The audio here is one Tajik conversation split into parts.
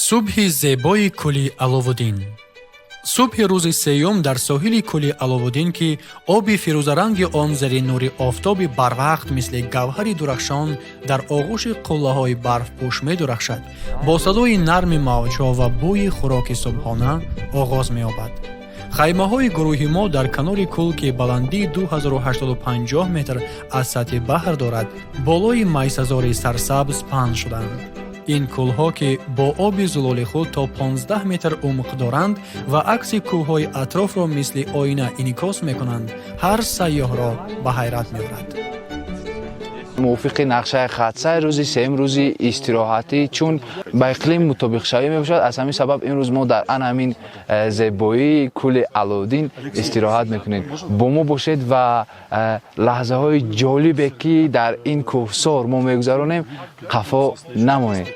Субҳи зебои кӯли Аловуддин. Субҳи рӯзи сеюм дар соҳили кӯли Аловуддин, ки оби фирӯзаранги он зери нури офтоби барвақт мисли гавҳари дурахшон дар оғӯши қуллаҳои барфпӯш медурахшад, бо садои нарми мавҷҳо ва бӯи хӯроки субҳона оғоз меёбад. Хаймаҳои гурӯҳи мо дар канори кӯл, ки баландии 2050 метр аз сатҳи баҳр дорад, болои майсазори сарсабз паҳн шуданд. Ин кӯлҳо, ки бо оби зулоли худ то 15 метр умқ доранд ва акси кӯҳҳои атрофро мисли оина инъикос мекунанд, ҳар сайёҳро ба ҳайрат меорад. Мувофиқи нақшаи хатсайр, рӯзи сеюм рӯзи истироҳатӣ, чун ба иқлим мутобиқшавӣ мебошад. Аз ҳамин сабаб имрӯз мо дар ан ҳамин зебоии кӯли Алоуддин истироҳат мекунем. Бо мо бошед ва лаҳзаҳои ҷолибе, ки дар ин кӯҳсор мо мегузаронем, қафо намонед.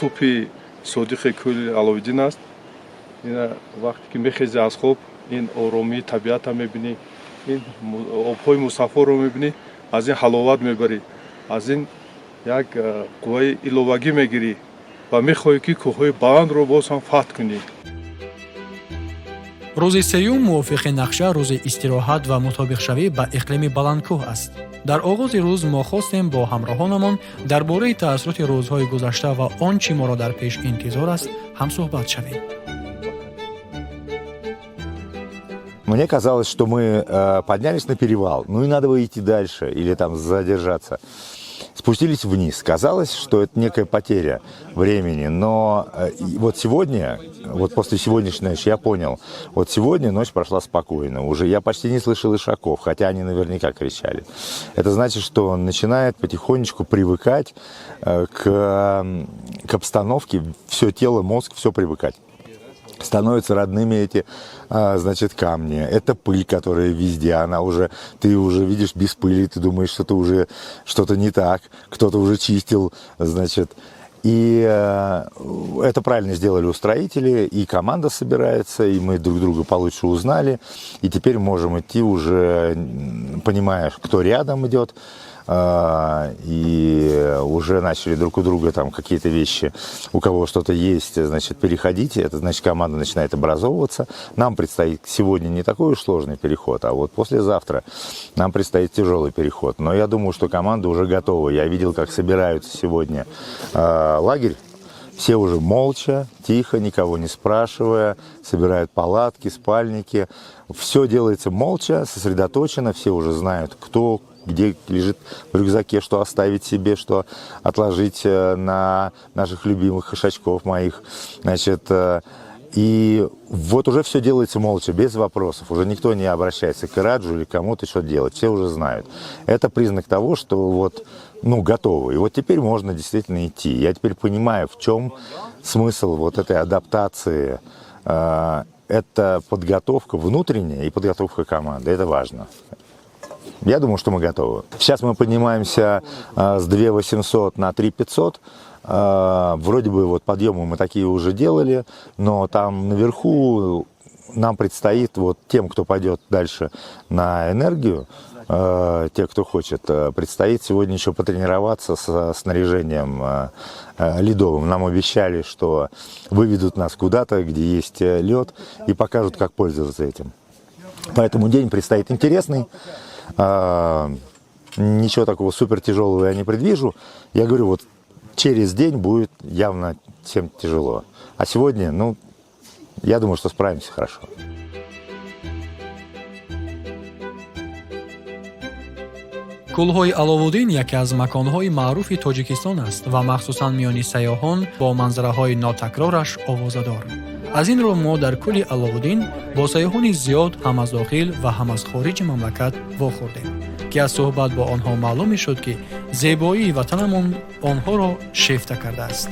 Субҳи содиқи кӯли Аловиддин аст. Ина вақте ки мехезӣ аз хоб, ин оромии табиатро мебинӣ, ин обҳои мусаффоро мебинӣ, аз ин ҳаловат мебарӣ, аз ин як қувваи иловагӣ мегирӣ ва мехоҳӣ, ки кӯҳҳои баландро боз ҳам фатҳ кунӣ. Рӯзи сеюм мувофиқи нақша рӯзи истироҳат ва мутобиқшавӣ ба иқлими баландкӯҳ аст. Дар оғози рӯз мо хостем бо ҳамроҳонамон дар бораи таассуроти рӯзҳои гузашта ва он чӣ моро дар пеш интизор аст, ҳамсӯҳбат шавем. Мне казалось, что мы поднялись на перевал, ну и надо было идти дальше или там задержаться. Спустились вниз. Казалось, что это некая потеря времени, но вот сегодня, вот после сегодняшней ночи я понял, вот сегодня ночь прошла спокойно, уже я почти не слышал ишаков, хотя они наверняка кричали. Это значит, что он начинает потихонечку привыкать к обстановке, все тело, мозг, все привыкать. Становятся родными эти, значит, камни. Это пыль, которая везде, она уже, ты уже видишь без пыли, ты думаешь, что-то уже, что-то не так, кто-то уже чистил, значит. И это правильно сделали устроители, и команда собирается, и мы друг друга получше узнали, и теперь можем идти уже, понимая, кто рядом идет, и уже начали друг у друга там какие-то вещи, у кого что-то есть, значит, переходить, это значит, команда начинает образовываться. Нам предстоит сегодня не такой уж сложный переход, а вот послезавтра нам предстоит тяжелый переход. Но я думаю, что команда уже готова. Я видел, как собираются сегодня лагерь. Все уже молча, тихо, никого не спрашивая, собирают палатки, спальники. Все делается молча, сосредоточенно, все уже знают, кто где лежит в рюкзаке, что оставить себе, что отложить на наших любимых ишачков моих. Значит, и вот уже все делается молча, без вопросов. Уже никто не обращается к Ираджу или кому-то, что делать. Все уже знают. Это признак того, что вот, ну, готовы. И вот теперь можно действительно идти. Я теперь понимаю, в чем смысл вот этой адаптации. Это подготовка внутренняя и подготовка команды. Это важно. Я думаю, что мы готовы. Сейчас мы поднимаемся с 2800 на 3500. Вроде бы вот подъемы мы такие уже делали, но там наверху нам предстоит вот тем, кто пойдет дальше на энергию, те, кто хочет, предстоит сегодня еще потренироваться со снаряжением ледовым. Нам обещали, что выведут нас куда-то, где есть лед, и покажут, как пользоваться этим. Поэтому день предстоит интересный. Ничего такого супер тяжелого я не предвижу. Я говорю, вот через день будет явно всем тяжело. А сегодня, ну, я думаю, что справимся хорошо. Кӯлҳои Аловуддин яке аз маконҳои маъруфи Тоҷикистон аст ва махсусан миёни сайёҳон бо манзараҳои нотакрораш овозадор. Аз ин рӯ мо дар кӯли Аловуддин бо сайёҳони зиёд ҳам аз дохил ва ҳам аз хориҷи мамлакат вохӯрдем, ки аз суҳбат бо онҳо маълум мешуд, ки зебоии ватанамон онҳоро шефта кардааст.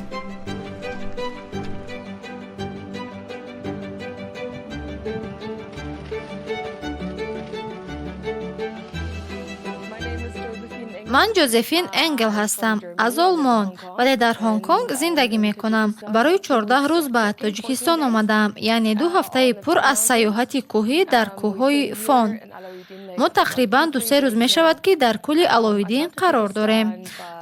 Ман Ҷозефин Энгел ҳастам, аз Олмон, вале дар Ҳонконг зиндагӣ мекунам. Барои 14 рӯз ба Тоҷикистон омадаам, яъне 2 ҳафтаи пур аз сайёҳати кӯҳӣ дар кӯҳҳои Фон. Мо тақрибан 2-се рӯз мешавад, ки дар кӯли Аловиддин қарор дорем.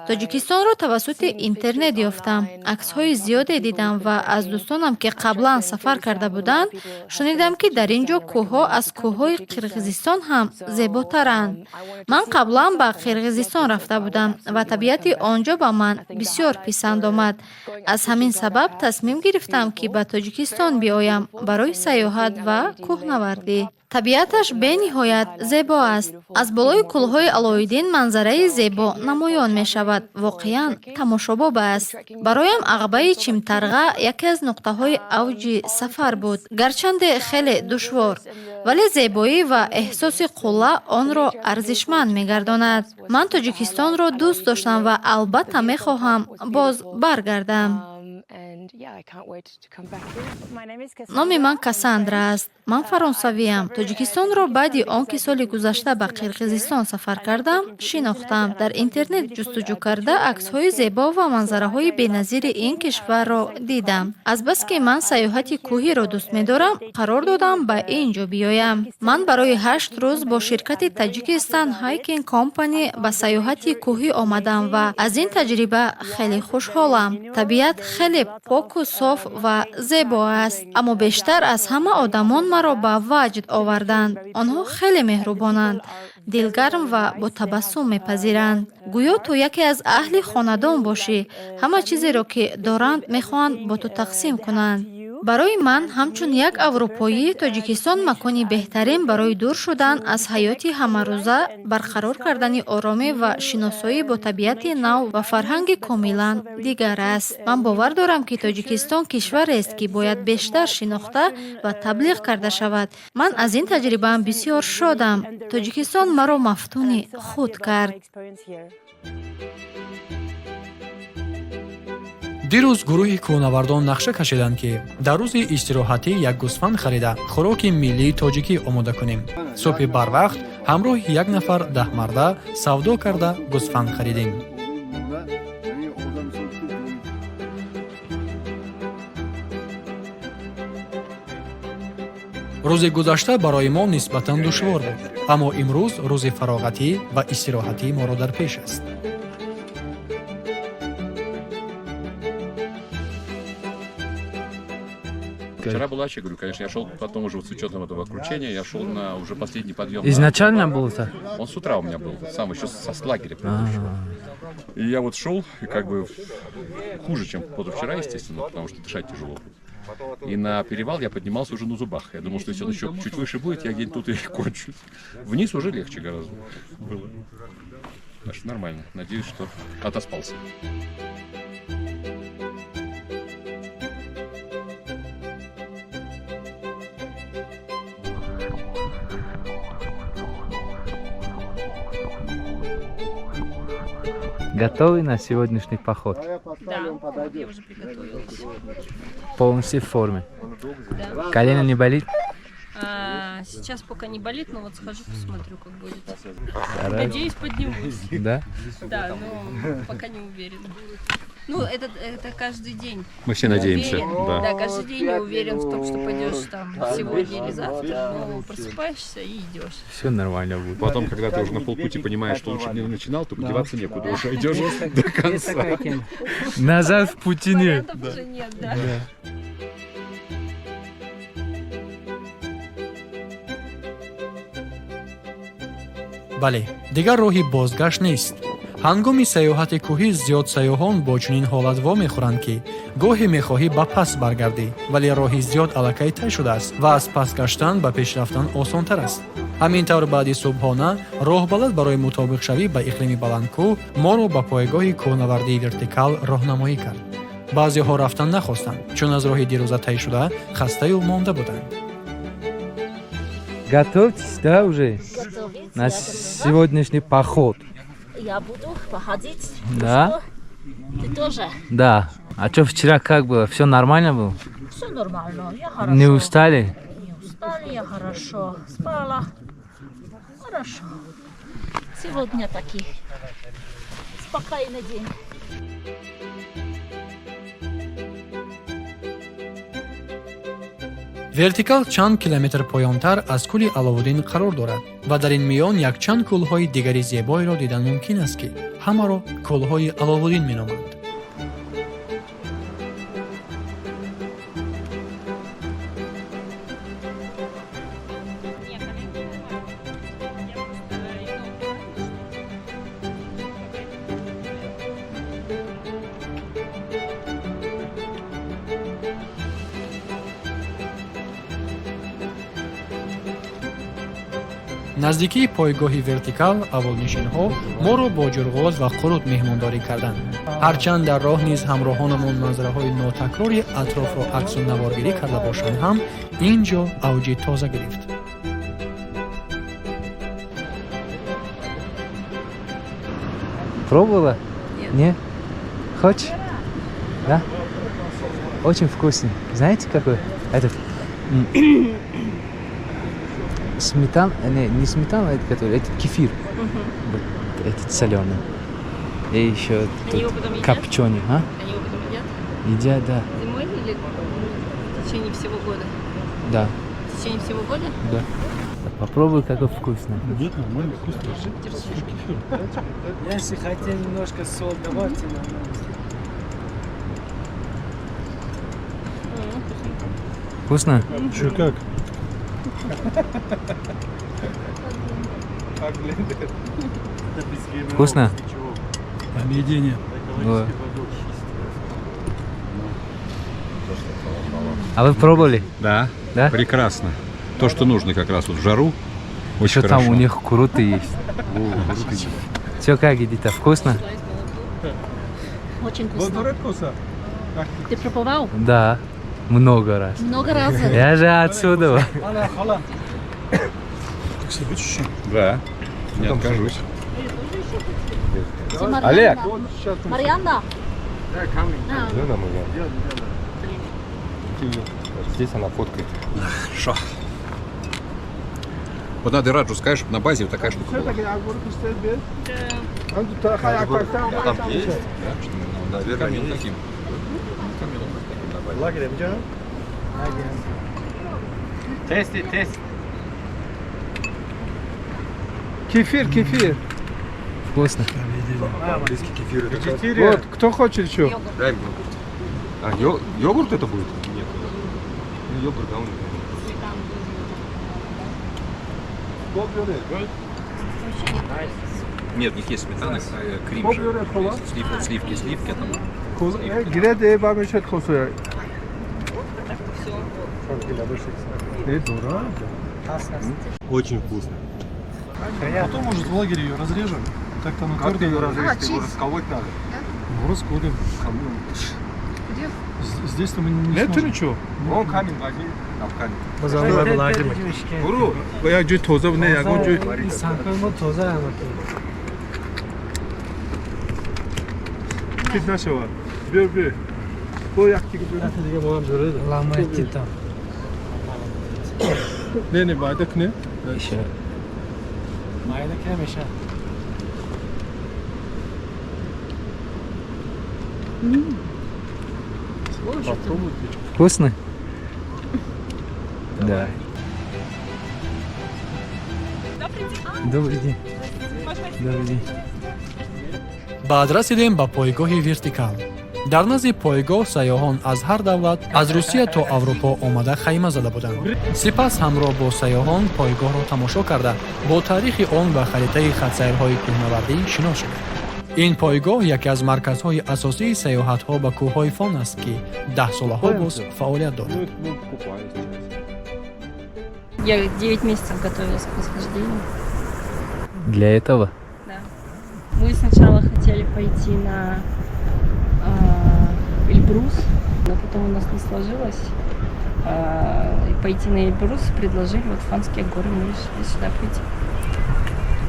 Тоҷикистонро тавассути интернет ёфтам, аксҳои зиёде дидам ва аз дӯстонам, ки қаблан сафар карда буданд, шунидам, ки дар ин ҷо кӯҳҳо аз кӯҳҳои Қирғизистон ҳам зеботаранд. Ман қаблан ба Қирғизистон рафта будам ва табиати он ҷо ба ман бисёр писанд омад. Аз ҳамин сабаб тасмим гирифтам, ки ба Тоҷикистон биоям барои сайёҳат ва кӯҳнавардӣ. Табиаташ бениҳоят зебо аст. Аз болои кӯлҳои Алоиддин манзараи зебо намоён мешавад. Воқеан тамошобоб аст. Бароям ағбаи Чимтарға яке аз нуқтаҳои авҷи сафар буд. Гарчанде хеле душвор, вале зебоӣ ва эҳсоси қулла онро арзишманд мегардонад. Ман Тоҷикистонро дӯст доштам ва албатта мехоҳам боз баргардам. Номи ман Кассандра аст. Ман фаронсавиам. Тоҷикистонро баъди он ки соли гузашта ба Қирғизистон сафар кардам, шинохтам. Дар интернет ҷустуҷӯ карда, аксҳои зебо ва манзараҳои беназири ин кишварро дидам. Азбаски ман сайёҳати кӯҳиро дӯст медорам, қарор додам ба ин ҷо биёям. Ман барои 8 рӯз бо ширкати Таҷикистан Hiking Company ба сайёҳати кӯҳӣ омадам ва аз ин таҷриба хеле хушҳолам. Табиат хеле поку соф ва зебо аст, аммо бештар аз ҳама одамон маро ба ваҷд оварданд. Онҳо хеле меҳрубонанд, дилгарм ва бо табассум мепазиранд. Гӯё ту яке аз аҳли хонадон бошӣ. Ҳама чизеро, ки доранд, мехоҳанд бо ту тақсим кунанд. Барои ман ҳамчун як аврупоӣ Тоҷикистон макони беҳтарин барои дур шудан аз ҳаёти ҳамарӯза, барқарор кардани оромӣ ва шиносоӣ бо табиати нав ва фарҳанги комилан дигар аст. Ман бовар дорам, ки Тоҷикистон кишварест, ки бояд бештар шинохта ва таблиғ карда шавад. Ман аз ин таҷрибаам бисёр шодам. Тоҷикистон маро мафтуни худ кард. Дирӯз гурӯҳи кӯҳнавардон нақша кашиданд, ки дар рӯзи истироҳатӣ як гӯсфанд харида, хӯроки миллии тоҷикӣ омода кунем. Субҳи барвақт ҳамроҳи як нафар даҳмарда савдо карда, гӯсфанд харидем. Рӯзи гузашта барои мо нисбатан душвор буд, аммо имрӯз рӯзи фароғатӣ ва истироҳатии моро дар пеш аст. Вчера была, я говорю, конечно, я шел потом уже вот с учетом этого кручения, я шел на уже последний подъем. Изначально был это? Он с утра у меня был, сам еще с лагеря предыдущего. И я вот шел, и как бы хуже, чем позавчера, естественно, потому что дышать тяжело. И на перевал я поднимался уже на зубах. Я думал, что если он еще чуть выше будет, я где-нибудь тут и кончусь. Вниз уже легче гораздо было. Так что нормально. Надеюсь, что отоспался. Готовы на сегодняшний поход? Да, я уже приготовилась. Полностью в форме? Да. Колено не болит? Сейчас пока не болит, но вот схожу, посмотрю, как будет. Надеюсь, поднимусь. Да? Да, но пока не уверена. Ну, это каждый день. Мы все надеемся. Уверен, да, каждый день не уверен в том, что пойдешь там сегодня или завтра, но просыпаешься и идешь. Все нормально будет. Потом, когда ты уже на полпути понимаешь, что лучше бы не начинал, то деваться некуда, уже идешь до конца. Назад в пути нет. Вариантов уже нет, да. Бале, дигар роҳи бозгашт нест. Ҳангоми сайёҳати кӯҳӣ зиёд сайёҳон бо чунин ҳолат вомехӯранд, ки гоҳе мехоҳӣ ба пас баргардӣ, вале роҳи зиёд аллакай тай шудааст ва аз пас гаштан ба пеш рафтан осонтар аст. Ҳамин тавр баъди субҳона роҳбалад барои мутобиқшавӣ ба иқлими баландкӯҳ моро ба пойгоҳи кӯҳнавардии вертикал роҳнамоӣ кард. Баъзеҳо рафтан нахостанд, чун аз роҳи дирӯза тай шуда хастаю монда буданд. Готовьтесь, да, уже? На сегодняшний поход. Я буду походить. Да? Ты тоже? Да. А что вчера как было? Все нормально было? Все нормально. Я хорошо. Не устали? Не устали, я хорошо спала. Хорошо. Сегодня такой спокойный день. Вертикал чанд километр поёнтар аз кӯли Аловуддин қарор дорад ва дар ин миён якчанд кӯлҳои дигари зебоеро дидан мумкин аст, ки ҳамаро кӯлҳои Аловуддин меноманд. Наздикии пойгоҳи Вертикал аввалнишинҳо моро бо ҷурғоз ва қурут меҳмондорӣ карданд. Ҳарчанд дар роҳ низ ҳамроҳонамон манзараҳои нотакрори атрофро аксу наворгирӣ карда бошанд ҳам, ин ҷо авҷи тоза гирифт. Пробовала? Нет. Не? Хочешь? Да? Очень вкусный. Знаете, какой? Этот сметан, не сметана, это который, этот кефир. Вот этот соленый. И еще тут копченый, а? Они его потом едят? Едят, да. Зимой или в течение всего года? Да. В течение всего года? Да. Попробуй, какой вкусный. Нет, нормально, вкусный. Кефир. Если хотите немножко соль, добавьте нам. Вкусно? Че, как? Вкусно? Объедение. Да. А вы пробовали? Да. Да? Прекрасно. То, что нужно как раз вот в жару. Очень Еще хорошо. Там у них куруты есть. Все, как, Эдита, вкусно? Очень вкусно. Ты пробовал? Да. Много раз. Много раз. Я же отсюда. Да. Не откажусь. Олег! Марьяна! Здесь она фоткает. Хорошо. Вот надо Раджу сказать, чтобы на базе вот такая штука была. Там есть? Да, наверное, есть. Лагерь, где? Тесты, тест. Кефир, кефир. Вкусно. Кефир. Вот, кто хочет еще? Дай мне йогурт. А, йогурт это будет? Нет. Ну, йогурт, да, он. Нет, у них есть сметана, крем же. Сливки, сливки там. Очень вкусно. Потом, может, в лагере ее разрежем. Так-то она Как ты ее разрежешь? Его расколоть надо. Ну, расколем. Где? Здесь-то мы не Нет, сможем. ничего. Вон камень возьми. Там камень. Буру, я ҷой тоза не, ягон ҷой. Чиз нашавад. Биё, биё. Бо як дига биё. Не, не, майда кунем. Майда кунем, иша. Вкусно? Да. Добрый день. Добрый день. Баъд расидем ба пойгоҳи Вертикал. Дар назди пойгоҳ сайёҳон аз ҳар давлат, аз Русия то Аврупо омада хайма зада буданд. Сипас ҳамроҳ бо сайёҳон пойгоҳро тамошо карда, бо таърихи он ва харитаи хатсайрҳои кӯҳнавардӣ шинос шудем. Ин пойгоҳ яке аз марказҳои асосии сайёҳатҳо ба кӯҳҳои Фон аст, ки даҳсолаҳо боз фаъолият дорад. Я 9 месяцев готовилась к восхождению. Для этого? Да. Мы сначала хотели пойти на Эльбрус, но потом у нас не сложилось. И пойти на Эльбрус предложили вот Фанские горы, мы решили сюда пойти.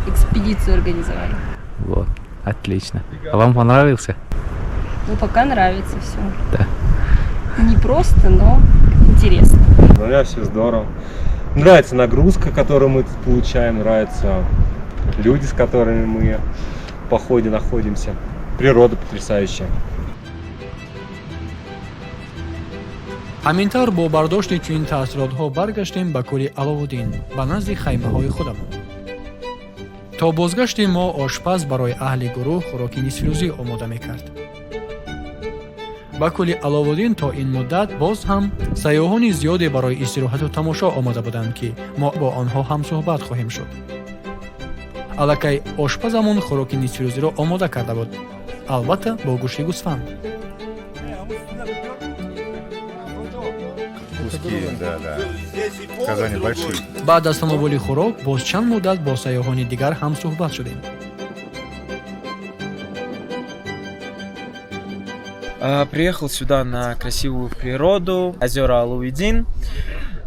Экспедицию организовали. Вот, отлично. А вам понравился? Ну, пока нравится все. Да. Не просто, но интересно. У меня все здорово. Нравится нагрузка, которую мы тут получаем, нравится Люди, с которыми мы в походе находимся. Природа потрясающая. Ҳамин тавр бо бардошти чунин таассуротҳо баргаштем ба кӯли Аловуддин, ба назди хаймаҳои худамон. То бозгашти мо ошпаз барои аҳли гурӯҳ хӯроки нисфирӯзӣ омода мекард. Ба кӯли Аловуддин то ин муддат боз ҳам сайёҳони зиёде барои истироҳату тамошо омада буданд, ки мо бо онҳо ҳамсӯҳбат хоҳем шуд. Аллакай ошпазамон хӯроки нисфирӯзиро омода карда буд, албатта бо гӯшти гӯсфанд. Узкие, да. Казани большие. Баъд аз тановули хӯрок боз чанд муддат бо сайёҳони дигар ҳамсӯҳбат шудем. Приехал сюда на красивую природу, озера Алаудин.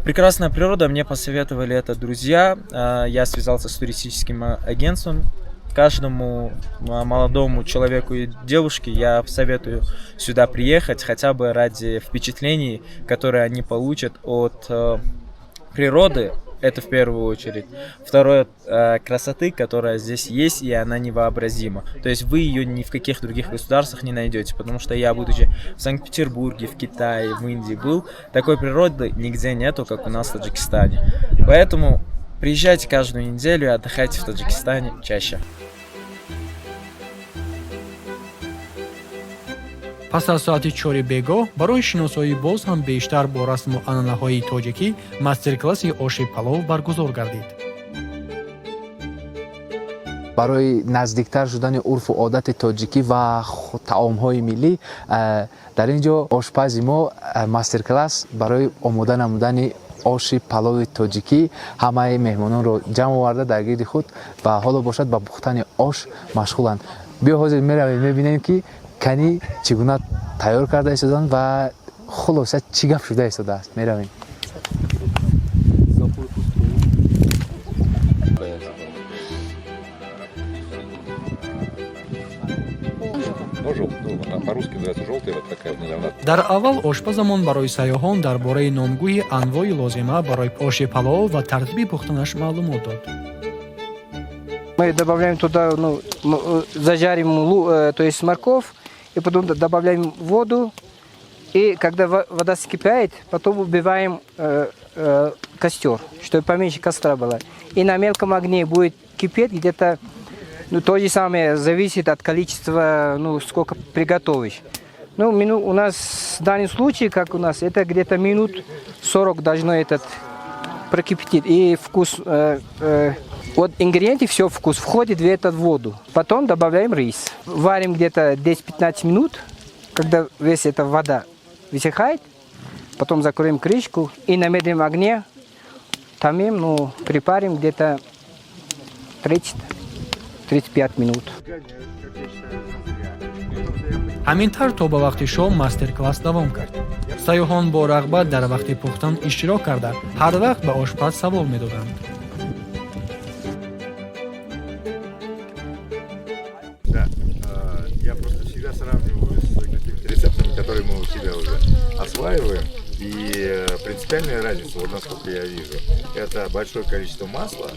Прекрасная природа, мне посоветовали это друзья. Я связался с туристическим агентством. Каждому молодому человеку и девушке я советую сюда приехать, хотя бы ради впечатлений, которые они получат от природы, это в первую очередь. Второе, красоты, которая здесь есть, и она невообразима. То есть вы ее ни в каких других государствах не найдете, потому что я, будучи в Санкт-Петербурге, в Китае, в Индии был, такой природы нигде нету, как у нас в Таджикистане. Поэтому приезжайте каждую неделю и отдыхайте в Таджикистане чаще. Пас аз соати 4-и бегоҳ барои шиносоӣ боз ҳам бештар бо расму анъанаҳои тоҷикӣ мастер-класси оши палов баргузор гардид. Барои наздиктар шудани урфу одати тоҷикӣ ва таомҳои миллӣ дар ин ҷо ошпази мо мастер-класс барои омода намудани оши палови тоҷикӣ ҳамаи меҳмононро ҷамъ оварда дар гирди худ ва ҳоло бошад ба пухтани ош машғуланд. Биё, ҳозир меравем, мебинем, ки кани чӣ гуна тайёр карда истоданд ва хулоса чӣ гап шуда истодааст. Меравем. Ну, ну, она по-русски называется желтая, вот такая вот недавно. Дар аввал ошпазамон барои сайёҳон дар бораи номгӯи анвои лозима барои оши палов ва тартиби пухтанаш маълумот дод. Мы добавляем туда, ну, зажарим, то есть морковь, и потом добавляем воду. И когда вода вскипает, потом убиваем костер, чтобы поменьше костра было. И на мелком огне будет кипеть где-то, ну, то же самое, зависит от количества, ну, сколько приготовишь. Ну, у нас в данном случае, как у нас, это где-то минут 40 должно этот прокипятить. И вкус, вот ингредиенты, все вкус входит в эту воду. Потом добавляем рис. Варим где-то 10-15 минут, когда весь эта вода высыхает. Потом закроем крышку и на медленном огне томим, ну, припарим где-то 30-35 минут. Ҳамин тавр то ба вақти шом мастер-класс давом кард. Сайёҳон бо рағбат дар вақти пухтан иштирок карда, ҳар вақт ба ошпаз савол медоданд. Да, я просто всегда сравниваю с какими-то рецептами, которые мы у себя уже осваиваем. И принципиальная разница, вот насколько я вижу, это большое количество масла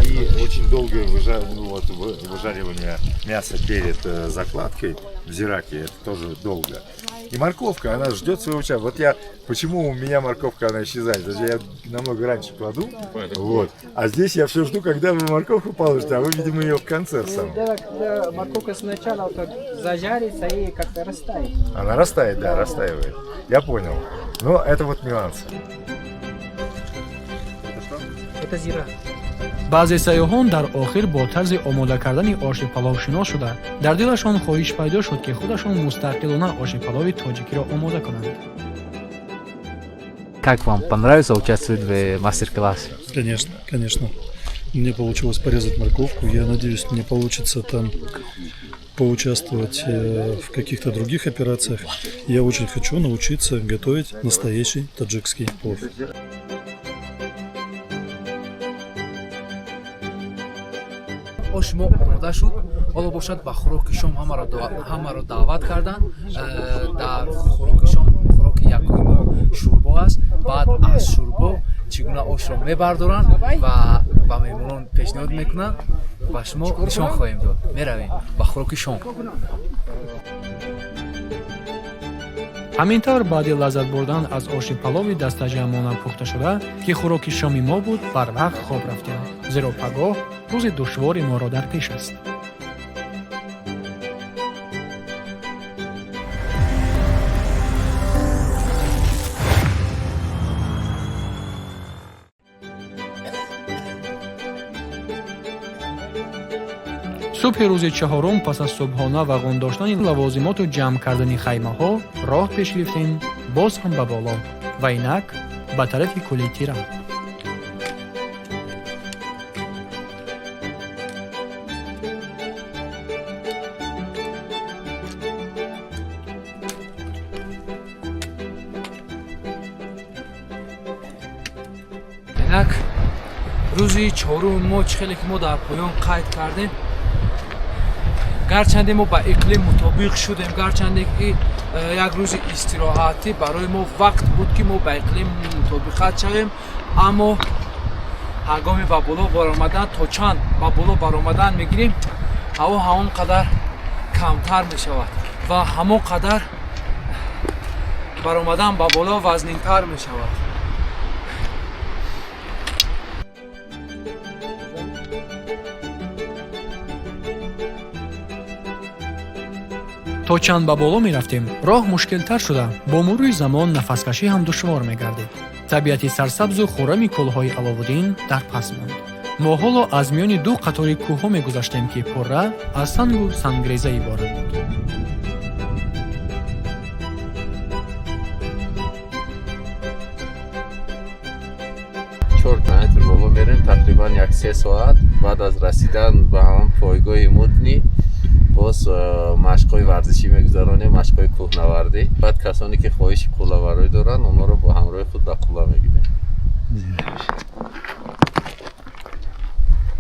и очень долгое ну, вот, выжаривание мяса перед закладкой в зираке, это тоже долго. И морковка, она ждет своего часа. Вот я, почему у меня морковка, она исчезает? Даже я намного раньше кладу, вот. А здесь я все жду, когда вы морковку положите, а вы, видимо, ее в конце в самом. Да, морковка сначала вот так зажарится и как-то растает. Она растает, да, растаивает. Я понял. Но это вот нюансы. Это что? Это зира. Баъзе сайёҳон дар охир бо тарзи омода кардани оши палов шинос шуда, дар дилашон хоҳиш пайдо шуд, ки худашон мустақилона оши палови тоҷикиро омода кунанд. Как вам понравится участвовать в мастер-классе? Конечно, конечно. Мне получилось порезать морковку. Я надеюсь, мне получится там поучаствовать в каких-то других операциях. Я очень хочу научиться готовить настоящий таджикский плов. Ош мо омода шуд. Ҳоло бошад ба хӯроки шом ҳамаро даъват карданд. Дар хӯроки шом хӯроки Якуми мо шӯрбо аст. Баъд аз шӯрбо чӣ гуна ошро мебардоранд ва ба меҳмонон пешниҳод мекунанд, ба шумо нишон хоҳем дод. Меравем ба хӯроки шом. Ҳамин тавр, баъди лаззат бурдан аз оши палови дастаҷамъона пухташуда, ки хӯроки шоми мо буд, барвақт хоб рафтем, зеро пагоҳ рӯзи душвори моро дар пеш аст. Субҳи рӯзи чаҳорум, пас аз субҳона ва ғун доштани лавозимоту ҷамъ кардани хаймаҳо, роҳ пеш гирифтем боз ҳам ба боло ва инак ба тарафи кӯли Тира. Инак рӯзи чоруми мо, чӣ хеле ки мо дар поён қайд кардем, гарчанде мо ба иқлим мутобиқ шудем, гарчанде ки як рӯзи истироҳатӣ барои мо вақт буд, ки мо ба иқлим мутобиқат шавем, аммо ҳангоми ба боло баромадан, то чанд ба боло баромадан мегирем, ҳаво ҳамон қадар камтар мешавад ва ҳамон қадар баромадан ба боло вазнинтар мешавад. То чанд ба боло мерафтем, роҳ мушкилтар шуда, бо мурури замон нафаскашӣ ҳам душвор мегардид. Табиати сарсабзу хуррами кӯлҳои Аловуддин дар пас монд. Мо ҳоло аз миёни ду қатори кӯҳҳо мегузаштем, ки пурра аз сангу сангреза иборат буд. 4 километр боло мерем, тақрибан як 3 соат. Баъд аз расидан ба ҳамон пойгоҳи Мутни боз машқҳои варзишӣ мегузаронем, машқҳои кӯҳнавардӣ. Баъд касоне ки хоҳиши қуллаварӣ доранд, онҳоро бо ҳамроҳи худ ба қулла мегирем.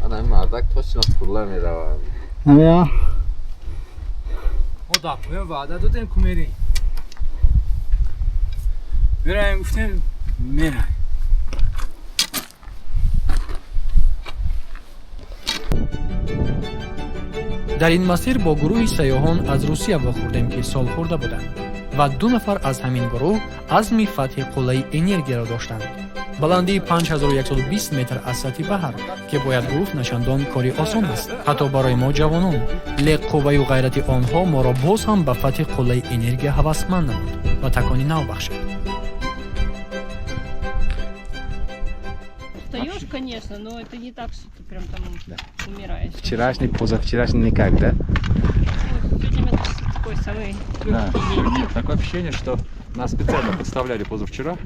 Ана ин мардак точно қулла меравад. Мо дар поён ваъда додем, ку мерем, меравем, гуфтем, меравем. Дар ин масир бо гурӯҳи сайёҳон аз Русия вохӯрдем, ки солхӯрда буданд, ва ду нафар аз ҳамин гурӯҳ азми фатҳи қуллаи Энергияро доштанд, баландии 5120 метр аз сатҳи баҳр, ки бояд гуфт, начандон кори осон аст, ҳатто барои мо ҷавонон. Лек қувваю ғайрати онҳо моро боз ҳам ба фатҳи қуллаи Энергия ҳавасманд намуд ва такони нав бахшид. Устаешь, конечно, но это не так, что ты прям там умираешь. Вчерашний, позавчерашний никак, да? Ну, сегодня у меня такой самый Да. легкий день. Нет, такое ощущение, что нас специально подставляли позавчера,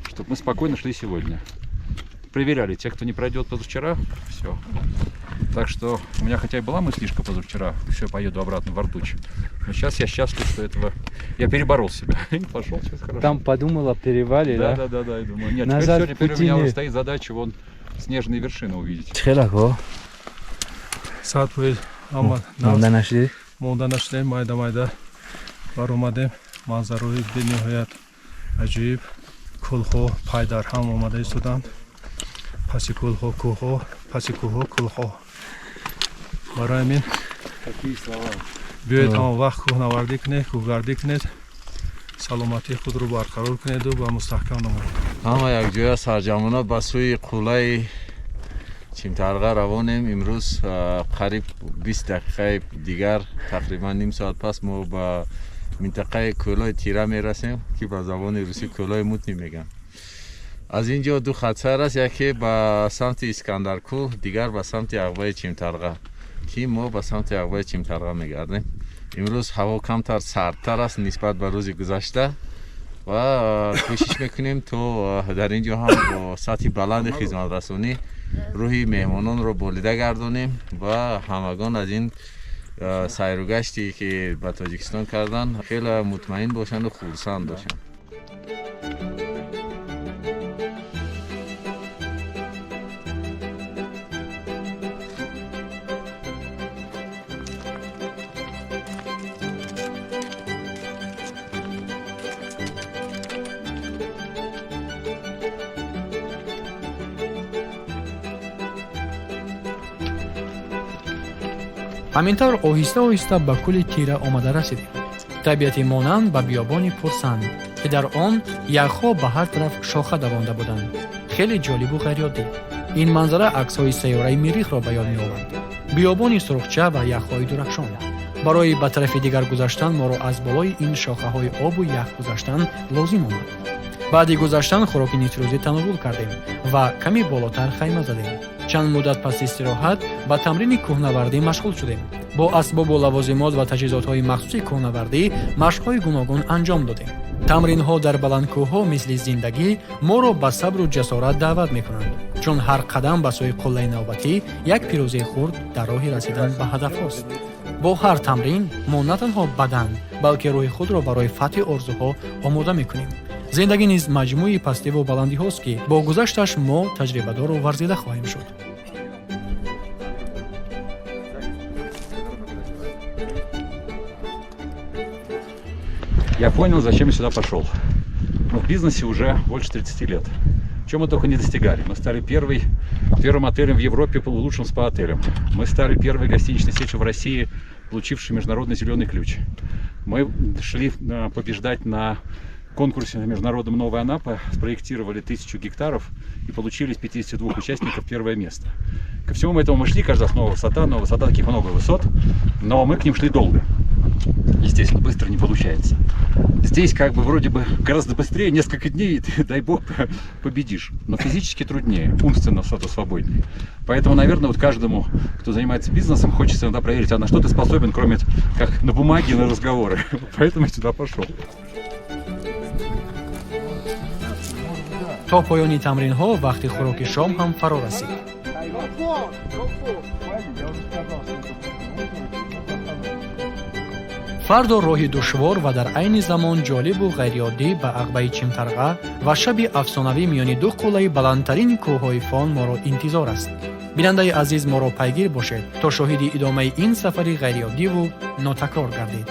чтобы мы спокойно шли сегодня. Проверяли, те, кто не пройдет позавчера, все. Так что у меня хотя и была мыслишка позавчера, все, поеду обратно в Артуч. Но сейчас я счастлив, что этого... Я переборол себя и пошел сейчас хорошо. Там подумала о перевале, Да, да? да, и думаю, нет, теперь Назад всё, теперь у пути меня уже нет. стоит задача вон снежные вершины увидеть. Хелако. Сад фоиз ҳама. Монда нашудед? Монда нашудем, майда майда баромадем. Манзарои бениҳоят аҷоиб, кӯлҳо пайдарҳам омада истоданд. Паси кӯлҳо кӯҳҳо, паси кӯҳҳо кӯлҳо. Барои ҳамин биёед, ҳамон вақт кӯҳнавардӣ кунед, кӯҳгардӣ кунед, саломатии худро барқарор кунеду ба мустаҳкам намоед. Ҳама якҷоя сарҷамона ба сӯи қуллаи Чимтарға равонем. Имрӯз қариб 20 дақиқаи дигар, тақрибан ним соат пас, мо ба минтақаи кӯлои Тира мерасем, ки ба забони русӣ кӯлои Мутни мегӯянд. Аз ин ҷо ду хатсайр аст: яке ба самти Искандаркӯл, дигар ба самти Ағбаи Чимтарға, ки мо ба самти Ағбаи Чимтарға мегардем. Имрӯз ҳаво камтар сардтар аст нисбат ба рӯзи гузашта ва кӯшиш мекунем, то дар ин ҷо ҳам бо сатҳи баланди хизматрасонӣ рӯҳи меҳмононро болида гардонем ва ҳамагон аз ин сайругаште ки ба Тоҷикистон карданд, хеле мутмаин бошанду хурсанд бошанд. Ҳамин тавр оҳиста оҳиста ба кӯли Тира омада расидем. Табиати монанд ба биёбони пурсанг, ки дар он яхҳо ба ҳар тараф шоха давонда буданд, хеле ҷолибу ғайриоддӣ. Ин манзара аксҳои сайёраи Миррихро ба ёд меовард: биёбони сурхча ва яхҳои дурахшон. Барои ба тарафи дигар гузаштан моро аз болои ин шохаҳои обу ях гузаштан лозим омад. Баъди гузаштан хӯроки нисфирӯзӣ тановул кардем ва каме болотар хайма задем. Чанд муддат пас истироҳат ба тамрини кӯҳнавардӣ машғул шудем. Бо асбобу лавозимот ва таҷҳизотҳои махсуси кӯҳнавардӣ машқҳои гуногун анҷом додем. Тамринҳо дар баландкӯҳҳо, мисли зиндагӣ, моро ба сабру ҷасорат даъват мекунанд, чун ҳар қадам ба сӯи қуллаи навбатӣ як пирӯзии хурд дар роҳи расидан ба ҳадафҳост. Бо ҳар тамрин мо на танҳо бадан, балки рӯҳи худро барои фатҳи орзуҳо омода мекунем. Зиндагӣ низ маҷмӯи пастиву баландиҳост, ки бо гузашташ мо таҷрибадору варзида хоҳем шуд. Я понял, зачем я сюда пошел. Мы в бизнесе уже больше 30 лет. Чем мы только не достигали. Мы стали первым отелем в Европе, лучшим спа-отелем. Мы стали первой гостиничной сетью в России, получившей международный зеленый ключ. Мы шли побеждать на конкурсе на международном «Новая Анапа», спроектировали 1000 гектаров и получили из 52 участников первое место. Ко всему этому мы шли, каждый раз новая высота, таких много высот, но мы к ним шли долго. Естественно, быстро не получается. Здесь как бы вроде бы гораздо быстрее, несколько дней, и ты, дай бог, победишь. Но физически труднее, умственно зато свободнее. Поэтому, наверное, вот каждому, кто занимается бизнесом, хочется иногда проверить, а на что ты способен, кроме как на бумаге, на разговоры. Поэтому я сюда пошел. То поёни тамринҳо вақти хӯроки шом ҳам фаро расид. Фардо роҳи душвор ва дар айни замон ҷолибу ғайриоддӣ ба ағбаи Чимтарға ва шаби афсонавӣ миёни ду қуллаи баландтарин кӯҳҳои Фон моро интизор аст. Бинандаи азиз, моро пайгир бошед, то шоҳиди идомаи ин сафари ғайриоддиву нотакрор гардед.